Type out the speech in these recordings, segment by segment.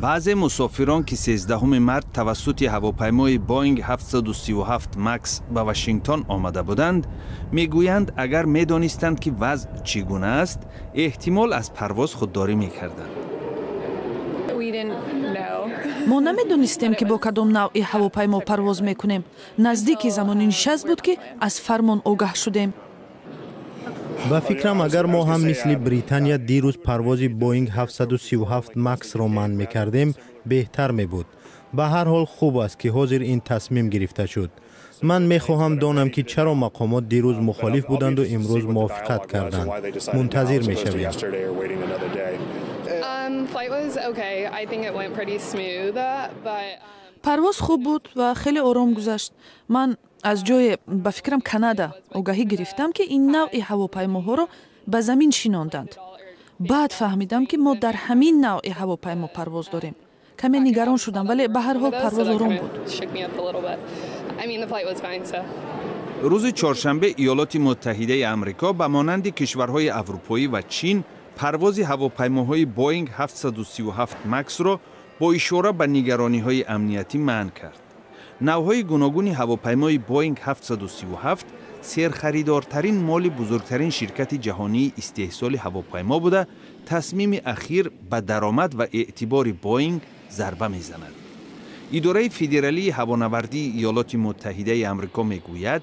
Баъзе мусофирон, ки 13 март тавассути ҳавопаймои Боинг 737 Макс ба Вашингтон омада буданд, мегӯянд, агар медонистанд, ки вазъ чӣ гуна аст, эҳтимол аз парвоз худдорӣ мекарданд. Мо намедонистем, ки бо кадом навъи ҳавопаймо парвоз мекунем. Наздики замони нишаст буд, ки аз фармон огаҳ шудем. Ба фикрам, агар мо ҳам мисли Британия дирӯз парвози Боинг 737 Максро манъ мекардем, беҳтар мебуд. Ба ҳар ҳол, хуб аст, ки ҳозир ин тасмим гирифта шуд. Ман мехоҳам донам, ки чаро мақомот дирӯз мухолиф буданду имрӯз мувофиқат карданд. Мунтазир мешавем. Парвоз хуб буд ва хеле ором гузашт. Ман аз ҷое, ба фикрам, Канада, огаҳӣ гирифтам, ки ин навъи ҳавопаймоҳоро ба замин шинонданд. Баъд фаҳмидам, ки мо дар ҳамин навъи ҳавопаймо парвоз дорем. Каме нигарон шудам, вале ба ҳар ҳол парвоз ором буд. Рӯзи чоршанбе Иёлоти Муттаҳидаи Амрико ба монанди кишварҳои аврупоӣ ва Чин парвози ҳавопаймоҳои Боинг 737 Максро бо ишора ба нигарониҳои амниятӣ манъ кард. Навъҳои гуногуни ҳавопаймои Боинг 737 серхаридортарин моли бузургтарин ширкати ҷаҳонии истеҳсоли ҳавопаймо буда, тасмими ахир ба даромад ва эътибори Боинг зарба мезанад. Идораи федералии ҳавонавардии Иёлоти Муттаҳидаи Амрико мегӯяд,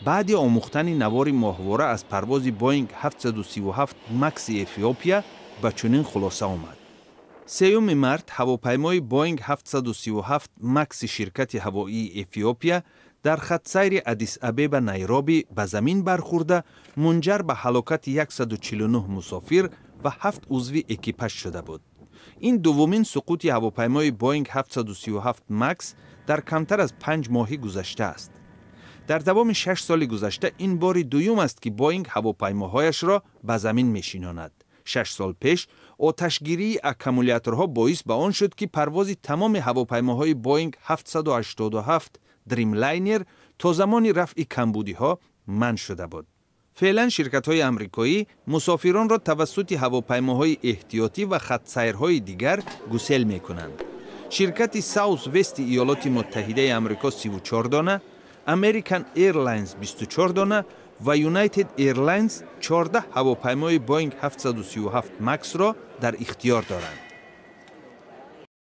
баъди омӯхтани навори моҳвора аз парвози Боинг 737 Макси Эфиопия ба чунин хулоса омад. 3 март ҳавопаймои Боинг 737 Макси ширкати ҳавоии Эфиопия дар хатсайри Аддис Абеба Найроби ба замин бархӯрда, мунҷар ба ҳалокати 149 мусофир ва ҳафт узви экипаж шуда буд. Ин дуввумин суқути ҳавопаймои Боинг 737 Макс дар камтар аз 5 моҳи гузашта аст. Дар давоми 6 соли гузашта ин бори дуюм аст, ки Боинг ҳавопаймоҳояшро ба замин мешинонад. 6 сол пеш оташгирии аккумуляторҳо боис ба он шуд, ки парвози тамоми ҳавопаймоҳои Боинг 787 Дримлайнер то замони рафъи камбудиҳо манъ шуда буд. Феълан ширкатҳои амрикоӣ мусофиронро тавассути ҳавопаймоҳои эҳтиётӣ ва хатсайрҳои дигар гусел мекунанд. Ширкати Саус Вести Иёлоти Муттаҳидаи Амрико 34 дона, American Airlines 24 дона ва United Airlines 14 ҳавопаймои Боинг 737 Максро дар ихтиёр доранд.